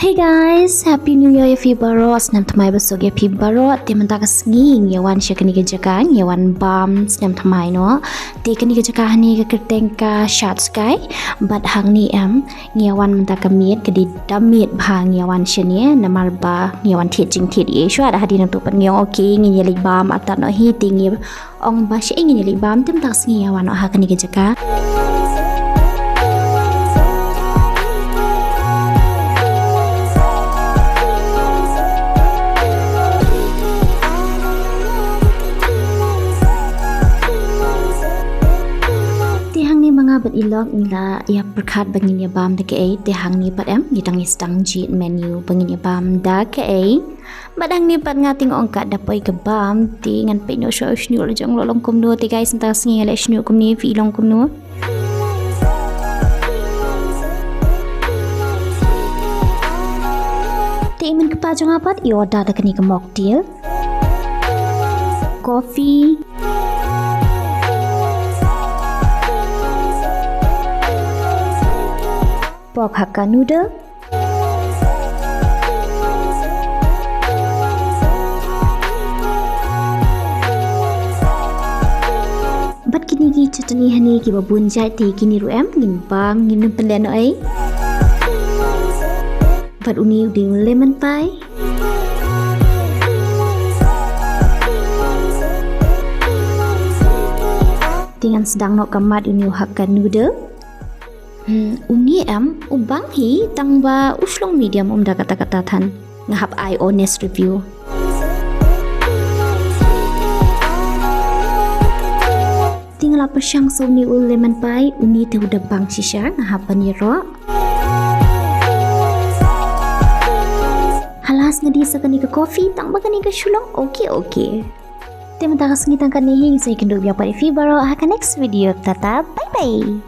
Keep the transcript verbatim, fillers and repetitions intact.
Hey guys, happy new year ïa phi baroh, snem thymmai basuk ïa phi baroh. Te mynta ka sngi ngi wan sha kane ka jaka, ngi wan bam snem thymmai noh. Te kane ka jaka hangne ka kyrteng ka Shad Sky. Bad hangne em, ngi wan mynta ka miet, ka dei da miet bha ngi wan shane, namar ba ngi wan thied jingthied ïa shuwa da hadien nangtu pat ngi ong okay, ngin ïa leit bam artat noh hi, te ngi ong ba shaei ngin ïa leit bam, te mynta ka sngi ïa wan noh ha kane ka jaka. Te hangne ma nga bad i lok ngi la ïa pyrkhat ba ngin ïa bam da kaei, te hangne pat em, ngi dang ïa sdang jied menu ba ngin ïa bam da kaei. Bad hangne pat nga te nga ong ka da poi ka bam, te ngan peit noh shuwa u shñiuh la jong u long kumno, te guys mynta ka sngi nga leh shñiuh kumne, phi i long kumno. Te i myn kpa jong nga pat i order da kane ka mocktail, coffee, pork hakka noodle, bad kine ki chutney hangne kiba bun jait, te kine ruh em ngin bam, ngin ym pynlehnohei. Bad une u dei u lemon pie. Te ngan sdang noh ka mat une u hakka noodle. Hmm, une em u bang hi, tang ba u shlong medium, um da katta katta than. Nga hap ai honest review. Te nga la pyrshang sa une u lemon pie, une te u da bang shisha, nga hap ban ïaroh. Ha last nga die sa kane ka coffee, tang ba kane ka shu long okay okay. Te mynta ka sngi tang katne hi, ngin sa ïakynduh biang pat ïa phi baroh ha ka next video. Tata, bye bye.